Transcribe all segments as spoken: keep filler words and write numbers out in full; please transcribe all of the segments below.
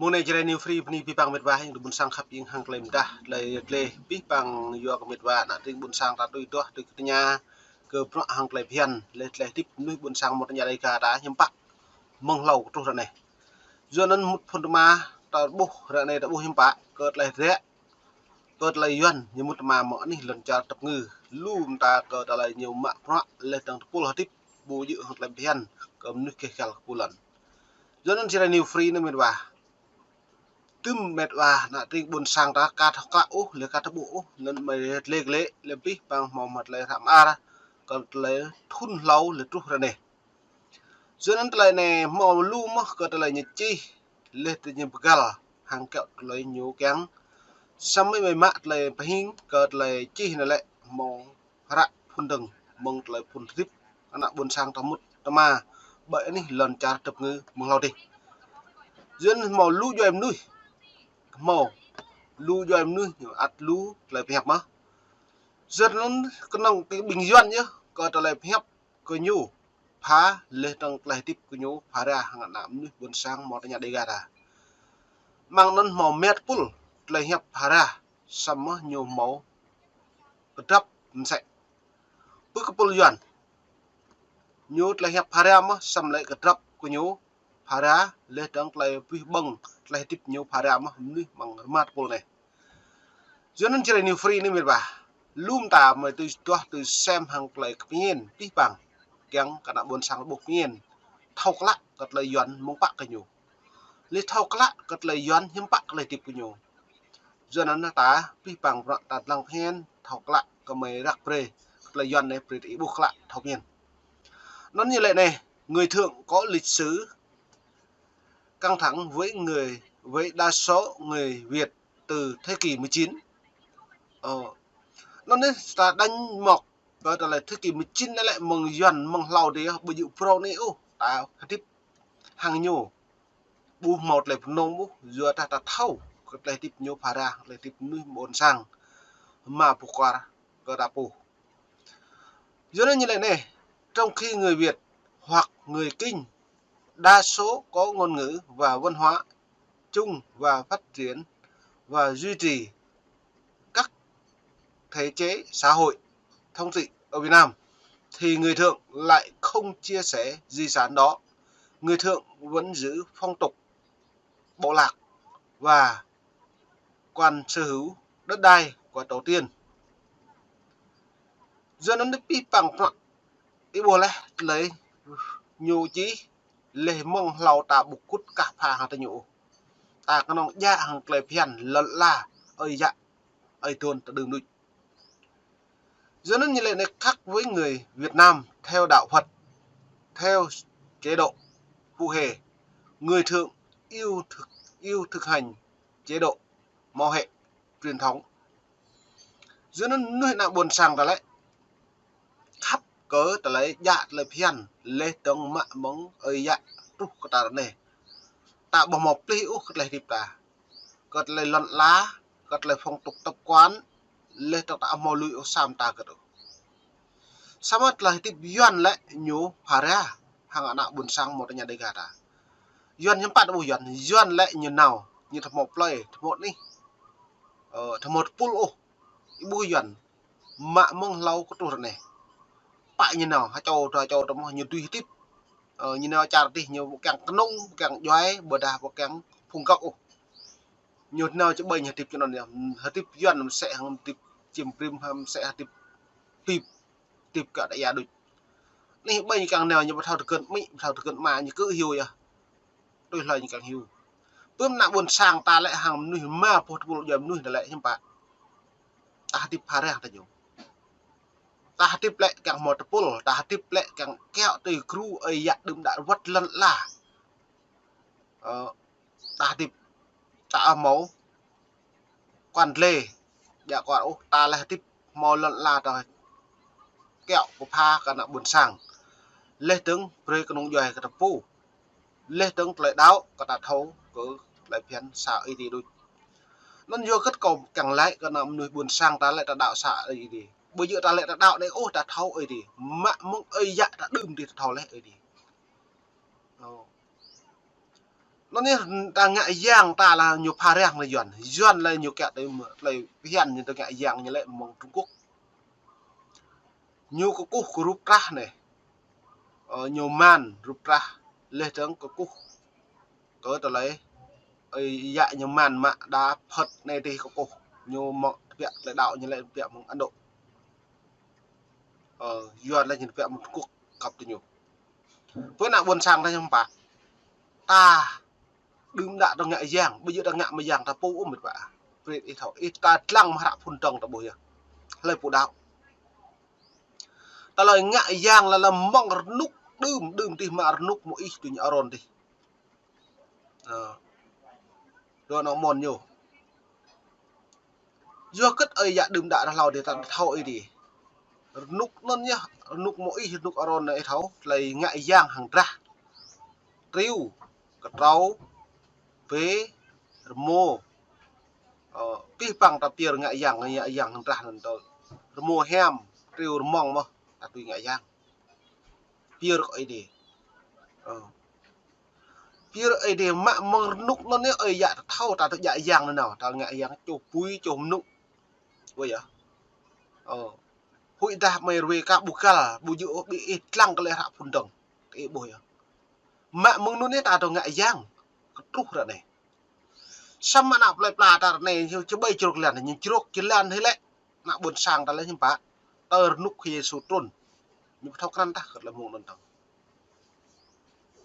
Mơ̆ng anai Jrai New Free bơni abih bang met wa hăng ƀôn sang khăp jing hăng tơlơi mơdah, tơlơi gleh abih bang yua kơ met wa ană tring ƀôn sang ta tui duah tui kơtơña kơ bruă hăng tơlơi phiăn, lĕ tơlơi hơdip mơnuih ƀôn sang mơ̆ng tơña Dêga ta hiư̆m pă mơ̆ng hlâo kơ truh ră anai. Yua anŭn mŭt phŭn tơma ta ƀuh ră anai ta ƀuh hiư̆m pă kơ tơlơi rĕ, kơ tơlơi Yuan ñu mŭt tơma mơ̆ng anih lŏn čar tơpơngư, lu mơta kơ tơlơi ñu mă bruă lĕ dơ̆ng tơpul hơdip ƀu djơ̆ hăng tơlơi phiăn kơ mơnuih keh kăl kơ pô lŏn. Yua anŭn Jrai New Free anai met wa tơm met wa ană tring ƀôn sang ta ka thâo klă ôh, lĕ ka thâo ƀuh ôh, anŭn mơi lĕ gleh lĕ abih bang hmâo mă tơlơi hră mơar kơ tơlơi thun hlâo lĕ truh ră anai. Yua anŭn tơlơi anai hmâo lu mơ̆ kơ tơlơi ñu čih, lĕ tơlơi ñu pơgăl hăng kiaŏ tơlơi ñu kiăng. Samơ̆ mơi mă tơlơi pơhing kơ tơlơi čih anai lĕ hmâo hră phŭn dơ̆ng mơ̆ng tơlơi phŭn hơdip ană ƀôn sang ta mŭt tơma ƀơi anih lŏn čar tơpơngư mơ̆ng hlâo adih. Yua anŭn hmâo lu djuai mơnuih, hmâo lu djuai mơnuih ñu ăt lu tơlơi pơhiăp mơ̆n. Yua anŭn kơnơ̆ng tơ ƀing Yuan yơh kơ tơlơi pơhiăp kơ ñu pha lĕ dơ̆ng tơlơi hơdip kơ ñu phara hăng ană mơnuih ƀôn sang mơ̆ng tơña Dêga ta. Mơ̆ng anŭn hmâo met tơpul tơlơi hiăp phara samơ̆ ñu hmâo kơdrăp mơsĕ. Pơ kơ tơpul Yuan ñu tơlơi hiăp phara mơ̆ samơ̆ lĕ kơdrăp kơ ñu phara lĕ dơ̆ng tơlơi abih bang tơlơi hơdip ñu phara mơ̆ mơnuih mơ̆ng rơma tơpul anai. Yua anŭn Jrai New Free anai met wa lu mơta mơi tui duah tui sem hăng tơlơi kơpơñen abih bang kiăng kơ ană ƀôn sang ƀuh kơpơñen, thâo klă kơ tơlơi Yuan mơ̆ng pă kơ ñu, lĕ thâo klă kơ tơlơi Yuan hiư̆m pă kơ tơlơi hơdip kơ ñu. Yua anŭn ta abih bang bruă ta dlăng phiăn thâo klă kơ mơi răk brơi kơ tơlơi Yuan anai brơi ta ƀuh klă thâo phiăn. Anŭn ñu lĕ anai, người Thượng có lịch sử căng thẳng với người, với đa số người Việt từ thế kỷ mười chín. Ơ, anŭn anai ta dŏ mơ̆ kơ tơlơi thế kỷ mười chín anai lĕ mơ̆ng Yuan mơ̆ng hlâo adih ƀu djơ̆ phrâo anai ôh ta hơdip hăng ñu. Ƀu hmâo tơlơi pơnông ƀu, yua ta ta thâo kơ tơlơi hơdip ñu phara, tơlơi hơdip mơnuih ƀôn sang mă pơkor kơ ta pô. Yua anŭn ñu lĕ anai, trong khi người Việt hoặc người Kinh đa số có ngôn ngữ và văn hóa chung và phát triển và duy trì các thể chế xã hội thống trị ở Việt Nam, thì người Thượng lại không chia sẻ di sản đó. Người Thượng vẫn giữ phong tục bộ lạc và quyền sở hữu đất đai của tổ tiên. Yua anŭn anai abih bang bruă ih ƀuh lĕ tơlơi ñu čih lĕ mơ̆ng hlâo ta ƀu kŭt kah pha hăng tơ ñu ôh. Ta kơnơ̆ng djă hăng tơlơi phiăn lŏn ala, ơi yă, ơi adon ta đưm đuč. Yua anŭn ñu lĕ anai, khác với người Việt Nam theo đạo Phật, theo chế độ Phúc Hệ, người Thượng yêu thực, yêu thực hành chế độ mẫu hệ truyền thống. Yua anŭn mơnuih ană ƀôn sang ta lĕ khăp kơ tơlơi djă tơlơi phiăn lĕ dơ̆ng mă mơ̆ng ơi yă truh kơ ta ră anai. Ta ƀu hmâo plih ôh kơ tơlơi hơdip ta, kơ tơlơi lŏn ala, kơ tơlơi phong tục tập quán, lĕ dơ̆ng ta ƀu hmâo lui ôh sa mơta kơ tơ. Samơ̆ tơlơi hơdip Yuan lĕ ñu phara hăng ană ƀôn sang mơ̆ng tơña Dêga ta. Yuan hiư̆m pă ta ƀuh Yuan, Yuan lĕ ñu nao, ñu thâo hmâo plơi, thâo hmâo anih, ơ, thâo hmâo tơpul ôh. Ih ƀuh Yuan mă mơ̆ng hlâo kơ truh ră anai. Pă ñu nao, ha čô, ha čô tơ mơ̆ ñu tui hơdip. Ơ, ñu nao čar adih ñu ƀu kiăng kơnung, ƀu kiăng djuai, ƀôdah ƀu kiăng phung găp ôh. Ñu nao či ƀơi ñu hơdip čơnăn ñu. Hơdip Yuan mơsĕ hăng hơdip čim brĭm, mơsĕ hơdip pip, hơdip kơ đa ia đôč. Anih ƀơi ñu kiăng nao ñu ƀu thâo tơgơ̆n amĭ, ƀu thâo tơgơ̆n ama, ñu kơ hyu yơh. Tui hlơi ñu kiăng hyu. Pơm ană ƀôn sang ta lĕ hăng mơnuih rơma pluh tơpul djuai mơnuih ta lĕ hiư̆m pă. Ta hơdip phara hăng tơ ñu. Ta hơdip lĕ kiăng hmâo tơpul, ta hơdip lĕ kiăng kiaŏ tui gru ơi yă đưm đă wơ̆t lŏn ala. Ơ, ta hơdip ta hmâo kơnung gleh, djă kơnung ôh, ta lĕ hơdip hmâo lŏn ala ta kiaŏ pơpha kơ ană ƀôn sang. Lĕ dơ̆ng brơi kơnung djuai kơ ta pô. Lĕ dơ̆ng tơlơi đaŏ kơ ta thâo kơ tơlơi phiăn sa ơi adai đôč. Anŭn yua hơget kâo kiăng laĭ kơ ană mơnuih ƀôn sang ta lĕ ta đaŏ sa ơi adai. Ƀu djơ̆ ta lĕ ta đaŏ anai ôh ta thâo ơi adai. Mă mơ̆ng ơi yă ta đưm adih ta thâo lĕ ơi adai. Ơ. Anŭn yơh ta ngă yang ta lah ñu pha răng lĕ Yuan. Yuan lĕ ñu kiăng tơlơi phiăn ñu tơ ngă yang ñu lĕ mơ̆ng Trung Quốc. Ñu kơkuh kơ rup trah anai. Ơ, ñu man rup trah leh dơ̆ng kơkuh kơ tơlơi, ơ, yă ñu man mă đa phơ̆t anai tih kơkuh. Ñu mă tơbiă tơlơi đaŏ ñu lĕ tơbiă mơ̆ng Ấn Độ. Ơ, Yuan lĕ ñu tơbiă mơ̆ng Trung Quốc kăp tơ ñu. Pơ ană ƀôn sang ta hiư̆m pă. Ta đưm đă ta ngă yang, ƀu djơ̆ ta ngă mơyang ta pô ôh met wa. Brơi ih thâo, ih ta lăng mă hră phŭn dơ̆ng ta ƀuh yơh. Hlơi pô đaŏ. Tơlơi ngă yang lĕ lăm mơ̆ng rơnŭk đưm, đưm tih mă rơnŭk Môis tui ñu Arôn tih. Ơ. Dua anŏ mơ̆n ñu. Yua kơ ơi yă đưm đă ră hlâo dih ta thâo ih dih. Rơnŭk anŭn yơh, rơnŭk Môis, rơnŭk Arôn anai ih thâo, tơlơi ngă yang hăng drah. Triu, kơtrâo, bê, rơmô. Ơ, pih păng ta pơyơr ngă yang, ngă yang hăng drah anŭn tơ. Rơmô hiam, triu rơmŏng mơ̆n, ta tui ngă yang. Pơyơr kơ ih dih. Ơ. Pơyơr ih dih mă mơ̆ng rơnŭk anŭn yơh, ơi yă ta thâo, ta tơ ngă yang anŭn nao, ta ngă yang čuh bui, čuh mơnŭ. Ơ yơh. Ơ. Huĭ dah mơi ruai ka ƀu găl, ƀu djơ̆ ôh, ƀing ih lăng kơ lĕ hră phŭn dơ̆ng. Ih ƀuh yơh. Mă mơ̆ng anŭn yơh ta tơ ngă yang. Kơtruh ră anai. Samơ̆ ană plơi pla ta ră anai, ñu čơƀai črŏk jơlan, ñu črŏk jơlan hĭ lĕ. Ană ƀôn sang ta lĕ hiư̆m pă. Tơ rơnŭk Khua Yêsu trŭn. Ñu ƀu thâo krăn tah kơ tơlơi mơ̆ng anŭn dơ̆ng.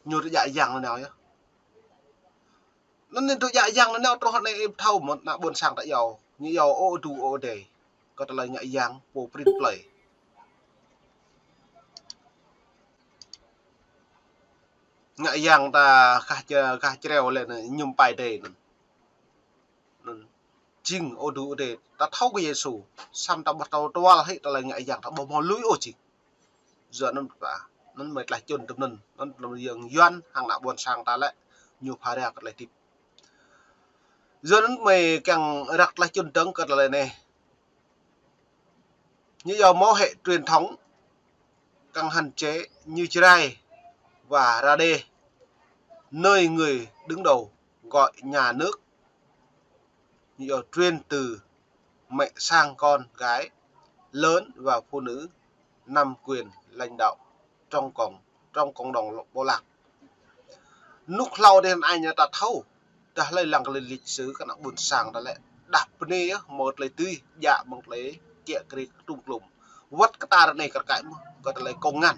Ñu tơ ngă yang anŭn nao yơh. Anŭn ñu tơ ngă yang anŭn nao truh anai ih ƀu thâo mơ̆n ană ƀôn sang ta iâu. Ñu iâu ơ adơi ơ adai. Kơ tơlơi ngă yang pô prin plơi. Ngă yang ta gah č-, gah čreo lĕ anŭn ñu pai dêh anŭn. Anŭn. Jing ơ adơi ơ adai. Ta thâo kơ Yêsu. Samơ̆ ta ƀu thâo tual hĭ tơlơi ngă yang ta ƀu hmâo lui ôh jing. Yua anŭn pă. Anŭn mơi tlaih čŭn tơm anŭn. Anŭn tơlơi yang Yuan hăng ană ƀôn sang ta lĕ. Ñu pha răng kơ tơlơi hơdip. Yua anŭn mơi kiăng răk tlaih čŭn dơ̆ng kơ tơlơi anai. Ñu iâu mâu hĕ truyền thống, cần hạn chế như Jrai và Rađê, nơi người đứng đầu gọi nhà nước. Ñu iâu truyền từ mẹ sang con gái, lớn và phụ nữ nắm quyền lãnh đạo trong cộng, trong cộng đồng bộ lạc. Rơnŭk hlâo dih anai ñu ta thâo. Dah hlơi lăng kơ lĕ lịch sử kơ ană ƀôn sang ta lĕ. Đah bơnai yơh, mơ̆ tơlơi tui, djă mơ̆ng tơlơi kiă kriê kơtum klum. Wơ̆t kơ ta ră anai kar kaĭ mơ̆n, kơ tơlơi kông ngăn.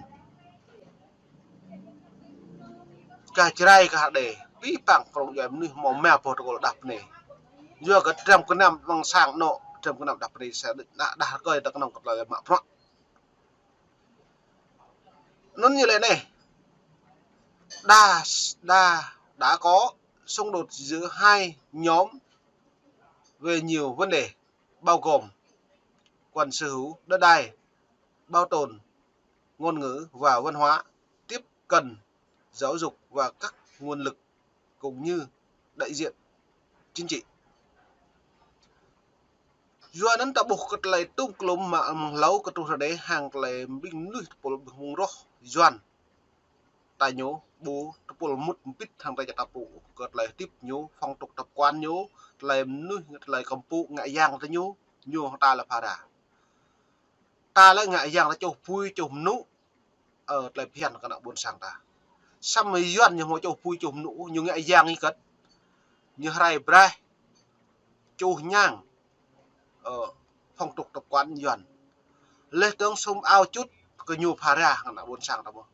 Gah Jrai gah Rađê, pih păng krŏng djuai mơnuih hmâo rơma boh tơkul đah bơnai. Yua kơ dram gơnam amăng sang anŏ, dram gơnam đah bơnai sa đah, đah rơkơi ta kơnơ̆ng kơ tơlơi mă bruă. Anŭn ñu lĕ anai. Đã, đã, đã có xung đột giữa hai nhóm về nhiều vấn đề, bao gồm quyền sở hữu đất đai, bảo tồn ngôn ngữ và văn hóa, tiếp cận giáo dục và các nguồn lực cũng như đại diện chính trị. Yua anŭn ta ƀuh kơ tơlơi tum klum mă amăng hlâo kơtruh ră anai hăng tơlơi ƀing mơnuih tơpul ƀing mơ̆ng roh Yuan. Ta ñu ƀu tơpul mŭt mbĭt hăng ta čăt ta pŭ kơ tơlơi hơdip ñu, phong tục tập quán ñu, tơlơi mơnuih, tơlơi kơmpŭ ngă yang ta ñu, ñu ta lĕ pha răng. Ta lĕ ngă yang ta čuh bui, čuh mơnŭ, ơ, tơlơi phiăn kơ ană ƀôn sang ta. Samơ̆ Yuan ñu hmâo čuh bui čuh mơnŭ, ñu ngă yang ih kơ̆t. Ñu rai braih, čuh ñang, ơ, phong tục tập quán Yuan. Leh dơ̆ng sum ao čut kơ ñu pha răng kơ ană ƀôn sang ta mơ̆n.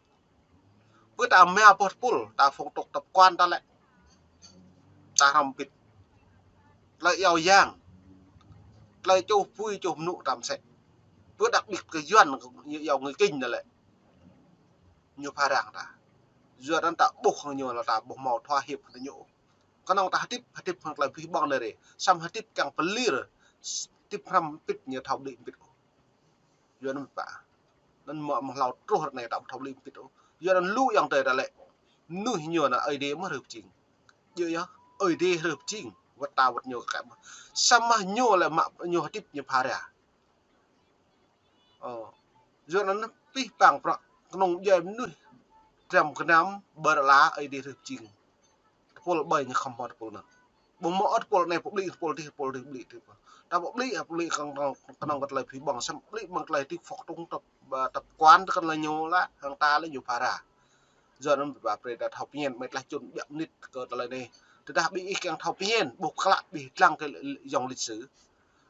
Pơ ta rơma boh tơpul, ta phong tục tập quán ta lĕ. Ta hrăm pĭt. Tơlơi iâu yang. Tơlơi čuh bui čuh mơnŭ ta mơsĕ. Pơ đặc biệt kơ Yuan, ñu iâu người Kinh ta lĕ. Ñu pha răng ta. Yua anŭn ta ƀuh hăng ñu lĕ ta ƀu hmâo thua hiệp hăng ñu. Kơnơ̆ng ta hơdip, hơdip hăng tơlơi abih bang anai rai. Samơ̆ hơdip kiăng pơlir, hơdip hrăm pĭt ñu thâo đĭ pĭt. Yua anŭn pă. Anŭn mơ̆ amăng hlâo truh ră anai ta ƀu thâo đĭ pĭt. Yua anŭn lu ayŏng adơi ta lĕ. Mơnuih ñu anŭn Ơi Adai mơ̆ hrih pơjing. Djơ̆ yơh, Ơi Adai hrih pơjing. Wơ̆t ta wơ̆t ñu kơ kĕ mơ̆. Samơ̆ ñu lĕ mă ñu hơdip ñu pha răng. Ơ. Yua anŭn pih păng prăk kơnơ̆ng djuai mơnuih dram gơnam ƀơi lŏn ala Ơi Adai hrih pơjing. Pôl ƀơi ñu khŏm hmâo tơpul anŭn. Ƀu hmâo ôh tơpul anai pơblĭ, tơpul adih, tơpul adih pơblĭ tih. Ta pơblĭ, pơblĭ kơnơ̆ng, kơnơ̆ng kơ tơlơi pơhiăp ƀơ̆ng, samơ̆ pơblĭ mơ̆ng tơlơi tih phŏk trung tap, tap kuan tơkơnơ̆ng ñu lah, hăng ta lĕ ñu phara. Yua anŭn ƀing ta brơi ta thâo pơñen, mơi tơlơi čun biă mơnit kơ tơlơi anai. Tơdah ƀing ih kiăng thâo pơñen, ƀuh klă ƀing ih lăng kơ yŏng lịch sử.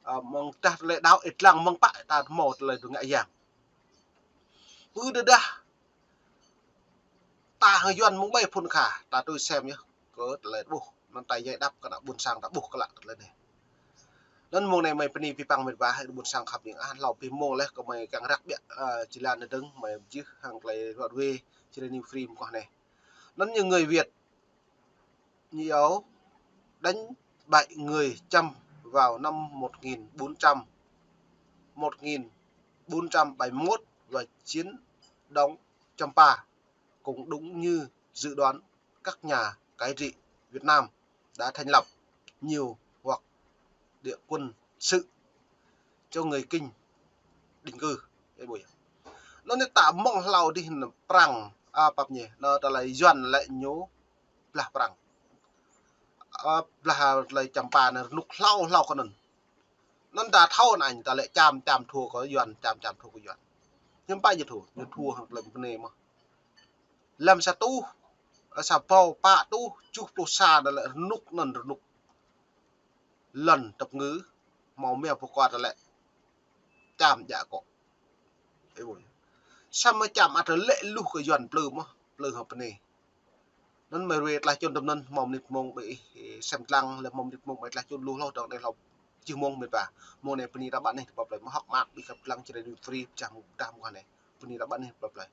Ơ, mơ̆ng tah tơlơi đaŏ ih lăng mơ̆ng pă ta hmâo tơlơi tơngia yang. Ƀu tơdah ta hăng Yuan mơ̆ng ƀơi phŭn kha, ta tui sem yơh kơ tơlơi ƀuh, anŭn ta yai đăp kơ ană ƀôn sang ta ƀuh klă kơ tơlơi anai. Anŭn mông anai mơi bơni pơpăng mĕt wa, ƀôn sang khăp ning ah, hlâo pih mông leh kơ mơi kiăng răk ƀiă, ơ, jơlan anai dơ̆ng, mơi jih hăng tơlơi ruă wê, Jrai New Free mơ̆ng kơ anai. Anŭn ñu người Việt, ñu yua đánh bại người Chăm vào năm một nghìn bốn trăm, một nghìn bốn trăm bảy mươi mốt và chiến đóng Champa cũng đúng như dự đoán các nhà cai trị Việt Nam đã thành lập nhiều hoặc địa quân sự cho người Kinh định cư. Ơ, ƀuh yơh. Anŭn ta mơ̆ng hlâo adih anŭn prăng, a, pap ñu, anŭn tơlơi Yuan lĕ ñu blah prăng. A, blah tơlơi Champa anŭn rơnŭk hlâo hlâo kơ anŭn. Anŭn ta thâo anŭn ta lĕ Chăm, Chăm thua kơ Yuan, Chăm, Chăm thua kơ Yuan. Hiư̆m pă ñu thua, ñu thua hăng tơlơi bơnê mơ̆n. Lăm sa rơtuh, sa rơbâo pă rơtuh tơjuh pluh sa anŭn lĕ rơnŭk anŭn rơnŭk lŏn tơpơngư, hmâo mia pơkŏt lĕ Chăm djă akŏ. Ơ, ƀuh. Samơ̆ Chăm ăt lĕ luh kơ Yuan plư mơ̆n, plư hăng bơnê. Anŭn mơi ruai tơlơi čun tơm anŭn, hmâo mơnit mông ƀing ih sem lăng, lĕ hmâo mơnit mông ƀing ih tơlơi čun lu hloh dong anai hlâo jih mông mĕt wa. Mông anai bơni ră ƀă anih tơpă plơi, mơhŏk mơak ƀing ih khăp lăng Jrai New Free pơčah mơ̆ng tah mơ̆ng kơ anai. Bơni ră ƀă anih tơpă plơi.